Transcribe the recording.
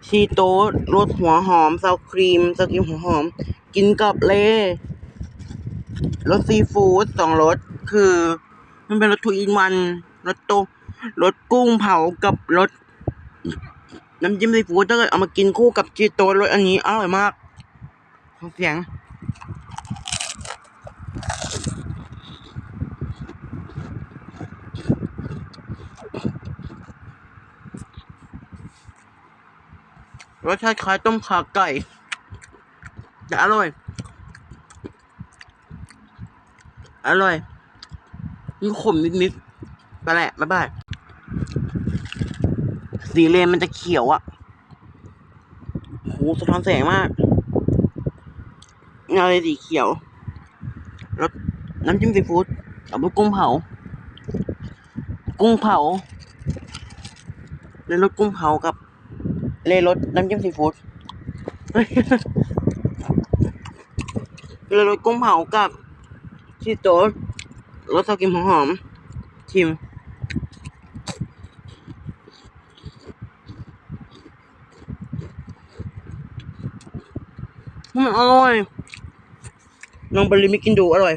ຊີໂຕດ ລົດຫົວຫອມ ຊາວຄຣີມ ຊາວຄຣີມຫົວຫອມ ກິນກັບເລ ລົດຊີຟູດ ສອງລົດ ຄື ມັນເປັນລົດທູອິນວັນ ລົດໂຕ ລົດກຸ້ງເຜົາກັບລົດນ້ຳຈິ້ມຊີຟູດ ຖ້າເກີດເອົາມາກິນຄູ່ກັບຊີໂຕດ ລົດອັນນີ້ອະລ່ອຍມາກ. ຟັງສຽງ ລົດຊາດຄ້າຍຕົ້ມຂ່າໄກ່ ແຕ່ອະລ່ອຍ ອະລ່ອຍ ມີຂົມນິດໆ ໄປແຫຼະ ບາຍບາຍ. ສີເລນມັນຈະຂຽວອະ ໂຫ ສະທ້ອນແສງມາກ ເອົາເລນສີຂຽວ ລົດນ້ຳຈິ້ມຊີຟູດ ກັບລົດກຸ້ງເຜົາ ກຸ້ງເຜົາ ເລນລົດກຸ້ງເຜົາກັບ ເລນລົດນ້ຳຈິ້ມຊີຟູດ ເລນລົດກຸ້ງເຜົາກັບຊີໂຕດ ລົດຊາວຄຣີມຫົວຫອມ ຊີມ ອືມ ອະລ່ອຍ ລອງໄປລິມກິນດູ ອະລ່ອຍ.